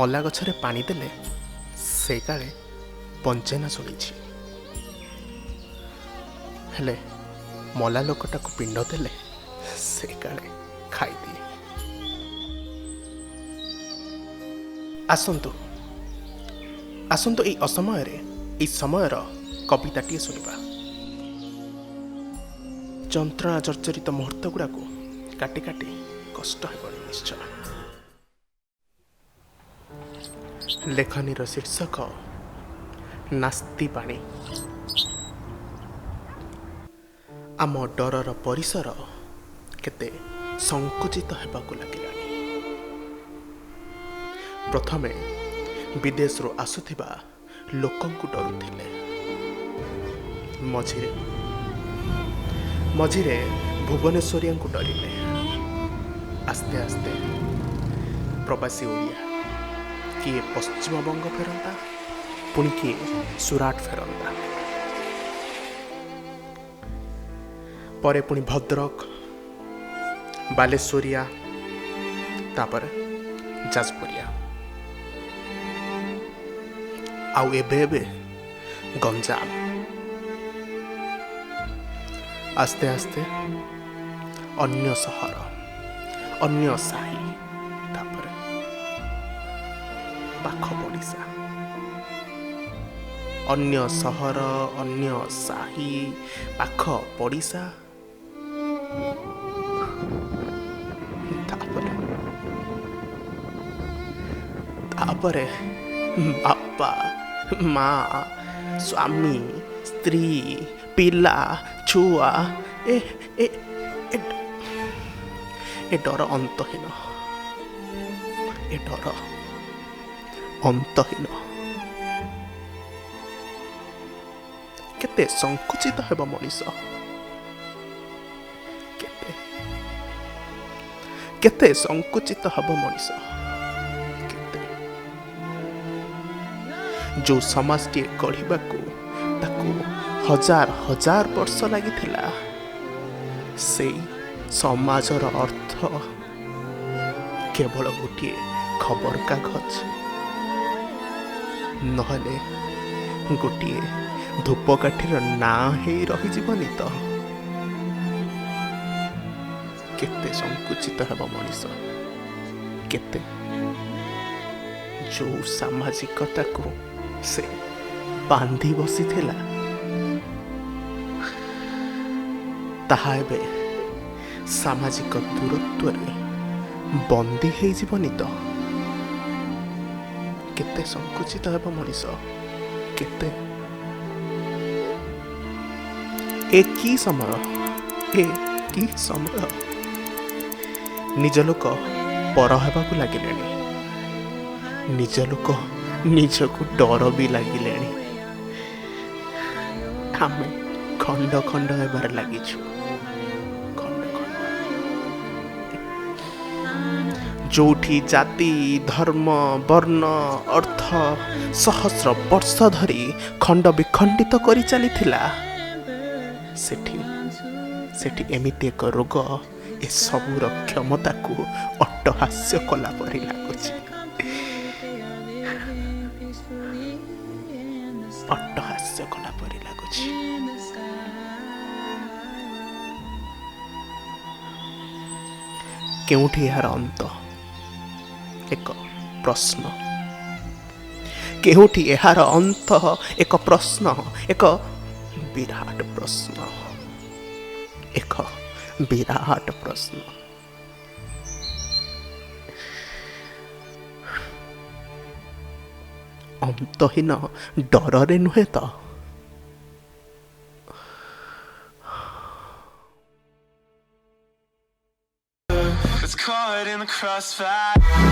ମଲା ଗଛରେ ପାଣି ଦେଲେ ସେ କାଳେ ବଞ୍ଚେ ନା ଶୁଣିଛି, ହେଲେ ମଲା ଲୋକଟାକୁ ପିଣ୍ଡ ଦେଲେ ସେ କାଳେ ଖାଇଦିଏ। ଆସନ୍ତୁ ଆସନ୍ତୁ ଏଇ ଅସମୟରେ ଏଇ ସମୟର କବିତାଟିଏ ଶୁଣିବା। ଯନ୍ତ୍ରଣା ଜର୍ଜରିତ ମୁହୂର୍ତ୍ତ ଗୁଡ଼ାକୁ କାଟି କାଟି କଷ୍ଟ ହେବଣି ନିଶ୍ଚୟ। ଲେଖନୀର ଶୀର୍ଷକ ନାସ୍ତି ପାଣି। ଆମ ଡରର ପରିସର କେତେ ସଂକୁଚିତ ହେବାକୁ ଲାଗିଲାଣି। ପ୍ରଥମେ ବିଦେଶରୁ ଆସୁଥିବା ଲୋକଙ୍କୁ ଡରୁଥିଲେ, ମଝିରେ ମଝିରେ ଭୁବନେଶ୍ୱରିଆଙ୍କୁ ଡରିଲେ, ଆସ୍ତେ ଆସ୍ତେ ପ୍ରବାସୀ ଓଡ଼ିଆ କିଏ ପଶ୍ଚିମବଙ୍ଗ ଫେରନ୍ତା, ପୁଣି କିଏ ସୁରାଟ ଫେରନ୍ତା, ପରେ ପୁଣି ଭଦ୍ରକ, ବାଲେଶ୍ୱରିଆ, ତାପରେ ଯାଜପୁରିଆ, ଆଉ ଏବେ ଏବେ ଗଞ୍ଜାମ। ଆସ୍ତେ ଆସ୍ତେ ଅନ୍ୟ ସହର, ଅନ୍ୟ ସାହି, ତାପରେ ପାଖ ପଡ଼ିଶା। ଅନ୍ୟ ସହର, ଅନ୍ୟ ସାହି, ପାଖ ପଡ଼ିଶା, ତାପରେ ତାପରେ ବାପା, ମା, ସ୍ୱାମୀ, ସ୍ତ୍ରୀ, ପିଲା, ଛୁଆ। ଏ ଏ ଏ ଡର ଅନ୍ତହୀନ, ଏ ଡର ଅନ୍ତହୀନ। କେତେ ସଂକୁଚିତ ହେବ ମଣିଷ, କେତେ କେତେ ସଂକୁଚିତ ହେବ ମଣିଷ, କେତେ। ଯୋଉ ସମାଜଟିଏ ଗଢ଼ିବାକୁ ତାକୁ ହଜାର ହଜାର ବର୍ଷ ଲାଗିଥିଲା, ସେଇ ସମାଜର ଅର୍ଥ କେବଳ ଗୋଟିଏ ଖବରକାଗଜ, ନହେଲେ ଗୋଟିଏ ଧୂପକାଠିର ନାଁ ହେଇ ରହିଯିବନି ତ? କେତେ ସଂକୁଚିତ ହେବ ମଣିଷ, କେତେ। ଯୋଉ ସାମାଜିକତାକୁ ସେ ବାନ୍ଧି ବସିଥିଲା, ତାହା ଏବେ ସାମାଜିକ ଦୂରତ୍ୱରେ ବନ୍ଦୀ ହେଇଯିବନି ତ? କେତେ ସଂକୁଚିତ ହେବ ମଣିଷ, କେତେ। ଏ କି ସମୟ, ଏ କି ସମୟ! ନିଜ ଲୋକ ପର ହେବାକୁ ଲାଗିଲେଣି, ନିଜ ଲୋକ ନିଜକୁ ଡର ବି ଲାଗିଲେଣି। ଆମେ ଖଣ୍ଡ ଖଣ୍ଡ ହେବାରେ ଲାଗିଛୁ, ଖଣ୍ଡ ଖଣ୍ଡ। ଯୋଉଠି ଜାତି, ଧର୍ମ, ବର୍ଣ୍ଣ, ଅର୍ଥ ସହସ୍ର ବର୍ଷ ଧରି ଖଣ୍ଡ ବିଖଣ୍ଡିତ କରି ଚାଲିଥିଲା, ସେଠି ସେଠି ଏମିତି ଏକ ରୋଗ ଏସବୁର କ୍ଷମତାକୁ ଅଟ୍ଟହାସ୍ୟ କଲା ପରି ଲାଗୁଛି, ଅଟ୍ଟହାସ୍ୟ କଲା ପରି ଲାଗୁଛି। କେଉଁଠି ଏହାର ଅନ୍ତ? ଏକ ପ୍ରଶ୍ନ। କେଉଁଠି ଏହାର ଅନ୍ତ? ଏକ ପ୍ରଶ୍ନ, ଏକ ବିରାଟ ପ୍ରଶ୍ନ, ଏକ ବିରାଟ ପ୍ରଶ୍ନ। ଅନ୍ତହୀନ ଡରରେ ନୁହେଁ ତ? Caught in the crossfire.